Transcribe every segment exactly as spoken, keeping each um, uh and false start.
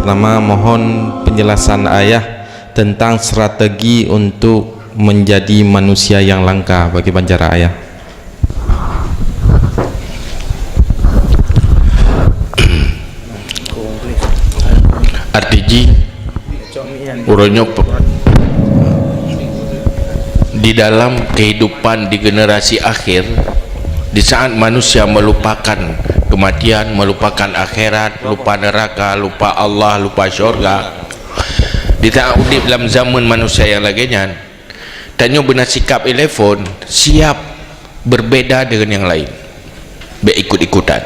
Pertama, mohon penjelasan Ayah tentang strategi untuk menjadi manusia yang langka bagi bancara Ayah. Arti jih, uroe nyoe pe-, di dalam kehidupan di generasi akhir, di saat manusia melupakan kematian, melupakan akhirat, lupa neraka, lupa Allah, lupa syurga, di saat udép lam zaman manusia nyang lagée nyan, tanyoe beuna sikap elephant, siap berbeda dengan nyang laén. Bék ikut-ikutan.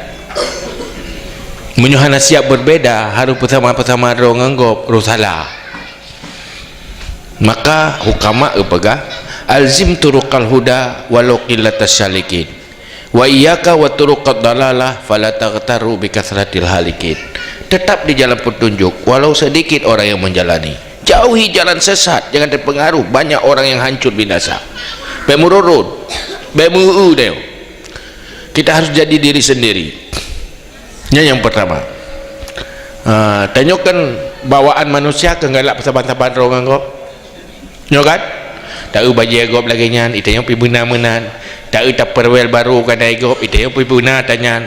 Meunyoe hana siap berbeda, harôh beusama-sama droe ngon gob, roh salah. Maka hukama geupeugah, "Alzim turuqal huda walau qillatas salikin. Wa iyyaka wa turuqad dalalah fala taghtarru bi katsratil halikin." Tetap di jalan petunjuk, walau sedikit orang yang menjalani. Jauhi jalan sesat, jangan terpengaruh banyak orang yang hancur binasa. Bék meururot, bék meu-eu deh. Kita harus jadi diri sendiri. Nyan nyang pertama. Ah, tanyoe kan bawaan manusia keu galak saban-saban droe ngon gob. Nyoe kan? Taeu bajée gob lagée nyan, itanyoe pi beuna meunan. Taeu tapeurwel barô keuadai gob, itanyoe pi beuna tanyan.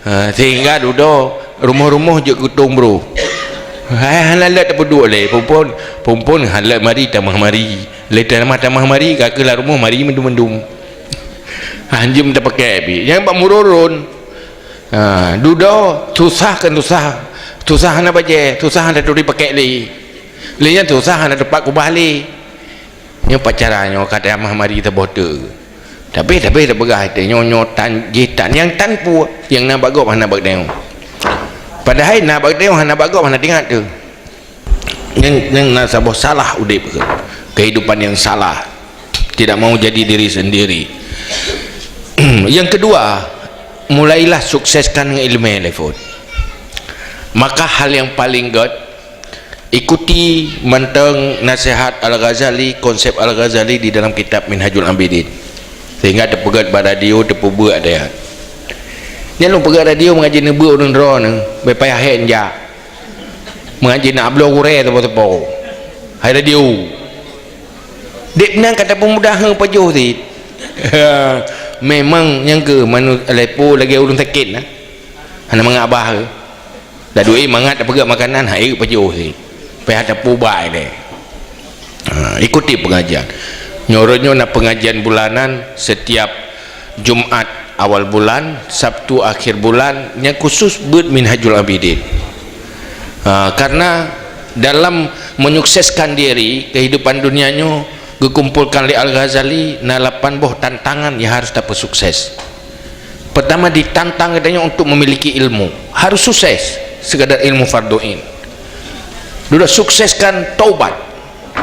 Ha, sehingga dudoe rumoh-rumoh jeuet keu tueng bro. Hai hana lé tapeuduek lé, phon-phon, phon-phon hana lé mari tamah mari. Lé tamah-tamah mari, ka keuh lam rumoh mari mendum-mendum. Hanjeum tapakée pi. Nyang bak meururon. Ha, dudoe susah kan susah. Susah hana bajée, susah hana turi pakée lé. Lé nyan susah hana teumpat kubah lé. Nyoe pacara nyoe ka tamah mari saboh teuk. Tapi, tapi tapeugah ite nyoe, nyoe tan, jih tan. Nyang tan peue? Nyang na bak gob hana bak tanyoe. Padahai na bak tanyoe hana bak gob hana teuingat teuh. Nyang, nyang na saboh salah udép ke, kehidupan yang salah. Tidak mau jadi diri sendiri. Yang kedua, mulailah sukseskan ngon ileumé lé phon. Maka hal yang paling gét, ikuti mantong nasihat Al-Ghazali, konsep Al-Ghazali di dalam kitab Minhajul Abidin. Sehingga teupeugét bak radio, teupeubuet deh. Nyan lôn peugét radio meungaji neubeuet ureuëng droeneuh, bék payah hék jak. Meungaji na bloe gurée teupeu-teupeu. Hai radio. Dek nyan ka tapeumudah heueh pajoh cit. Memang nyang keu manu-, lepo lagée ureuëng sakét na. Hana mangat bah. Dak duek mangat tapeugét makanan, hai pajoh cit. Payah tapeubai deh. Ha, ikuti pengajian. Nyoe uroe nyoe na pengajian bulanan setiap Jumat awal bulan, Sabtu akhir bulan, nyang khusus beuet Minhajul Abidin. Ha, karena dalam menyukseskan diri, kehidupan dunia nyoe geukumpolkan lé Al-Ghazali na lapan boh tantangan nyang harus tapeusukses. Pertama, ditantang geutanyoe untuk memiliki ilmu. Harus sukses sekadar ilmu fardhu ain. Sudah sukseskan taubat,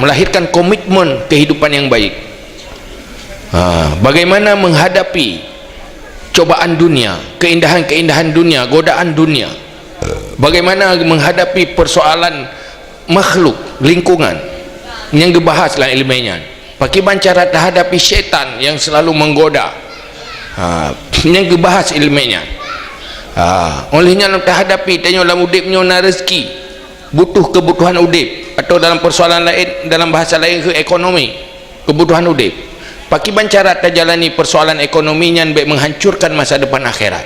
melahirkan komitmen kehidupan yang baik. Ha, bagaimana menghadapi cobaan dunia, keindahan-keindahan dunia, godaan dunia. Bagaimana menghadapi persoalan makhluk, lingkungan nyang geubahas lam ileumé nyan. Pakiban cara tahadapi syaitan yang selalu menggoda. Ha, nyang geubahas ileumé nyan. Ha, oleh nyan tahadapi tanyoe lam udeb nyoe na rezeki, butuh kebutuhan udeb, atau dalam persoalan lain, dalam bahasa lain keu ekonomi, kebutuhan udeb. Pakiban cara tajalani persoalan ekonomi nyan bék menghancurkan masa depan akhirat.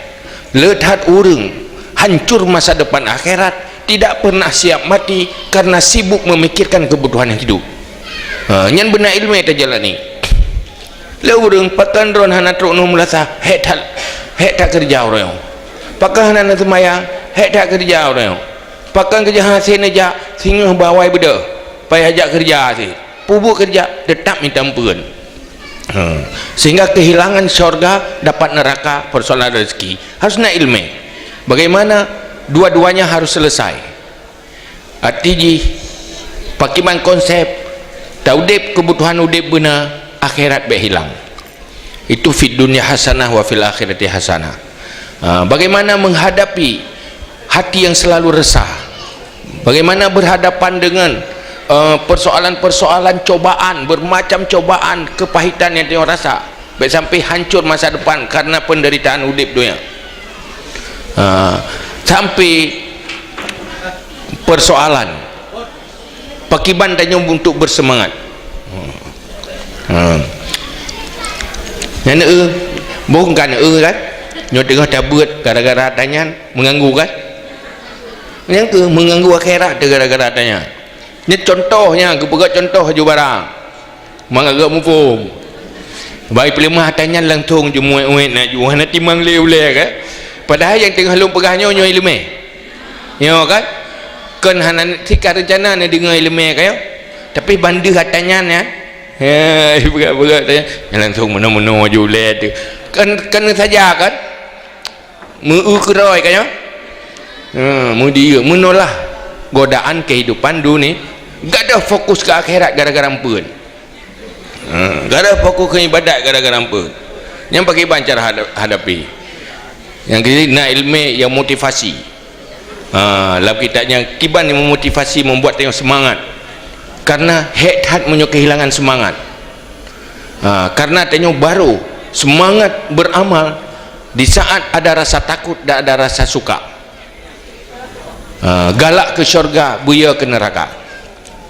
Le that ureuëng hancur masa depan akhirat, tidak pernah siap mati karena sibuk memikirkan kebutuhan hidup. Ha, nyan beuna ileumé tajalani. Le ureuëng pakon droen hana trok nyoe meulasa, hék that, hék that keureuja uroe nyoe. Pakon hana na seumayang, hék that keureuja uroe nyoe. Pakon keureuja hase neujak, singoh bawai beudôh, payah jak keureuja cit. Peubuet keureuja teutap mita ampeuen. Ha. Sehingga kehilangan syurga, dapat neraka, persoalan rezeki. Harus na ileumé. Bagaimana dua-duanya harus selesai. Arti jih, pakiban konsep, taudeb kebutuhan udeb beuna, akhirat bék hilang. Itu fid dunya hasanah wa fil akhirati hasanah. Ha, bagaimana menghadapi hati yang selalu resah? Bagaimana berhadapan dengan, eh, persoalan-persoalan cobaan, bermacam cobaan, kepahitan yang teuh rasa? Bék sampai hancur masa depan karena penderitaan udeb dunia. Ha, sampai persoalan. Pakiban tanyoe untuk bersemangat. Ha. Nyan eu, boh kan eu kan? Nyoe teungoh tabeuet gara-gara tanyan, meunganggu kan? Nyang keu meunganggu akhirat teuh gara-gara tanyan. Nyan contoh nyan, geupeugah contoh ju barang. Mangat geuh muphom. Bak peuleumah ata nyan langsong jumuet-muet na ju hana timang lé ulée kan. Padahai nyang teungoh lôn peugah nyoe, nyoe ileumé. Nyoe kan? Kon hana sika reuncana na deungoe ileumé kan nyoe. Tapi ban deuh ata nyan nyan. Ha, beugah-beugah ata nyan. Nyan langsong meunoe-meunoe ju ulée teuh. Kan, kan saja kan? Meu-eu keudroe ka nyoe. Ha, meudieu, meunolah godaan kehidupan dunia. Gadoh fokus ke akhirat gara-gara ampeuen. Ha, gadoh fokus ke ibadat gara-gara ampeuen. Nyang pakiban cara hada-, hadapi. Nyang kiri na ileumé nyang motivasi. Ha, lam kitab nyang kiban nyang memotivasi, membuat tanyoe semangat. Karena hék that meunyoe kehilangan semangat. Ha, karena tanyoe baru semangat beramal di saat ada rasa takut dan ada rasa suka. Ha, galak keu syurga, beuye keu neuraka.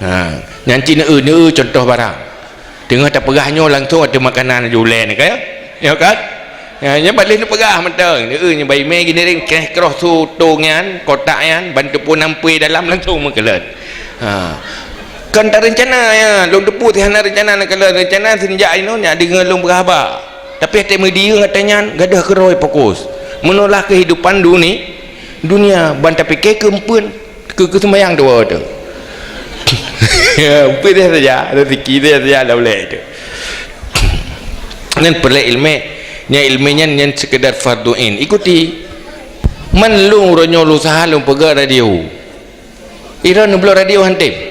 Ha, nyan cit neu-eu, neu-eu contoh barang. Teungoh tapeugah nyoe langsong ateueh makanan ju ulée ni kan? Ya kan? Ha, nyan baleh neupeugah mantong. Neu-eu nyoe bak ileumé gini ring keh kroh su tong nyan, kotak nyan, ban teupeu nampui dalam langsong meukeulot. Ha. Kan tak rencana ya, lôn teupeu hana rencana neukeulot, rencana seunjak inoe nyak deungoe lôn peugah haba. Tapi até meudieu ngat nyan gadoh keudroe fokus. Meunolah kehidupan duni-, dunia ban tapike keu ampeuen, keu, keu seumayang dua tu. Ya, ampeuen dia saja, rezeki dia saja dah boleh tu. Nyan peureulée ileumé, nyan ileumé nyan, nyan sekedar fardu ain. Ikuti. Man lôn uroe nyoe lôn usaha lôn peugah radio. Ira neubloe radio hantem.